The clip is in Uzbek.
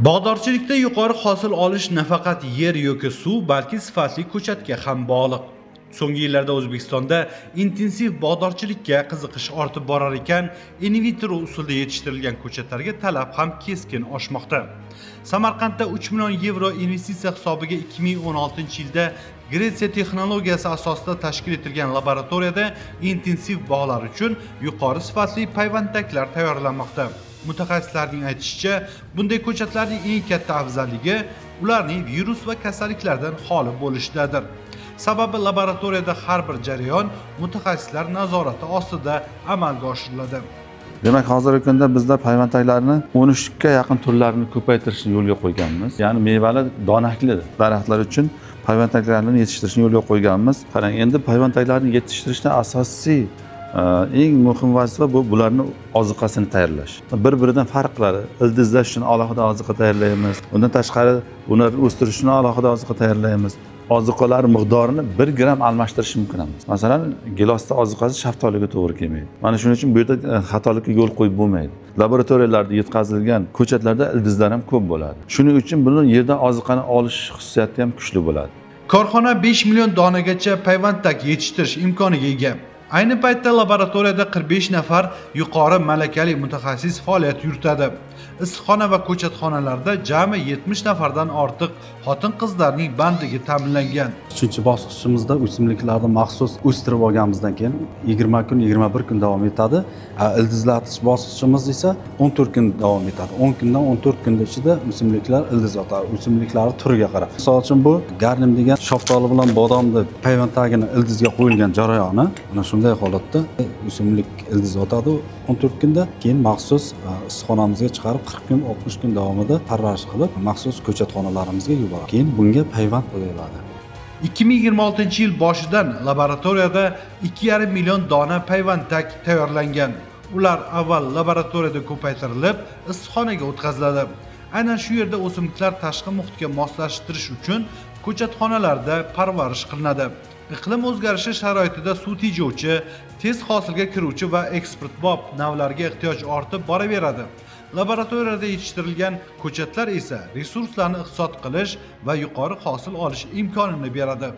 Bog'dorchilikda yuqori hosil olish nafaqat yer yoki suv, balki sifatli ko'chatga ham bog'liq. So'nggi yillarda O'zbekistonda intensiv bog'dorchilikka qiziqish ortib borar ekan, in vitro usulda yetishtirilgan ko'chatlarga talab ham keskin oshmoqda. Samarqandda 3 million yevro investitsiya hisobiga 2016-yilda Gretsiya texnologiyasi asosida tashkil etilgan laboratoriyada intensiv bog'lar uchun yuqori sifatli payvandtaklar tayyorlanmoqda. Mutaxassislarning aytishicha, bunday ko'chatlarning eng katta afzalligi ularning virus va kasalliklardan xoli bo'lishidadir. Sababi laboratoriyada har bir jarayon mutaxassislar nazorati ostida amalga oshiriladi. Demak, hozirgi kunda bizda payvandtaklarni 13 ga yaqin turlarini ko'paytirishni yo'lga qo'yganmiz. Ya'ni mevali, donakli daraxtlar uchun payvandtaklarni yetishtirishni yo'lga qo'yganmiz. Qarang, endi payvandtaklarni yetishtirishda asosiy eng muhim vazifa bu bularni oziqasini tayyorlash. Bir biridan farq qiladi. Ildizlash uchun alohida oziqa tayyorlaymiz. Undan tashqari, ularni o'stirish uchun alohida oziqa tayyorlaymiz. Ozuqalar miqdorini 1 gramm almashtirish mumkin emas. Masalan, gilosda ozuqasi shaftoliga to'g'ri kelmaydi. Mana shuning uchun bu yerda xatolikka yo'l qo'yib bo'lmaydi. Laboratoriyalarda yetkazilgan ko'chatlarda ildizlar ham ko'p bo'ladi. Shuning uchun buni yerdan oziqani olish xususiyati ham kuchli bo'ladi. Korxona 5 million donagacha payvandtak yetishtirish imkoniga ega. Ayni paytda laboratoriyada 45 nafar yuqori malakali mutaxassis faoliyat yuritadi. Issiqxona va ko'chatxonalarda jami 70 nafardan ortiq xotin-qizlarning bandligi ta'minlangan. Uchinchi bosqichimizda o'simliklarni maxsus o'stirib olganimizdan keyin 20 kun, 21 kun davom etadi. Ildizlatish bosqichimiz esa 14 kun davom etadi. 10 kundan 14 kun ichida o'simliklar ildiz otadi, o'simliklarni turiga qarab. Misol uchun, bu garnim degan shaftoli bilan bodomni payvandtagini ildizga qo'yilgan jarayoni. Mana shunday holatda o'simlik ildiz otadi 14 kunda. Keyin maxsus issiqxonamizga chiqarib, 40 kun, 60 kun davomida parvarish qilib, maxsus ko'chatxonalarimizga yuboradi. Keyin bunga payvand qo'yiladi. 2026 yil boshidan laboratoriyada 2,5 million dona payvandtak tayyorlangan. Ular avval laboratoriyada ko'paytirilib, issiqxonaga o'tkaziladi. Aynan shu yerda o'simliklar tashqi muhitga moslashtirish uchun ko'chatxonalarda parvarish qilinadi. Iqlim o'zgarishi sharoitida suv tejovchi, tez hosilga kiruvchi va eksportbop navlarga ehtiyoj ortib boraveradi. Laboratoriyada yetishtirilgan ko'chatlar esa resurslarni iqtisod qilish va yuqori hosil olish imkonini beradi.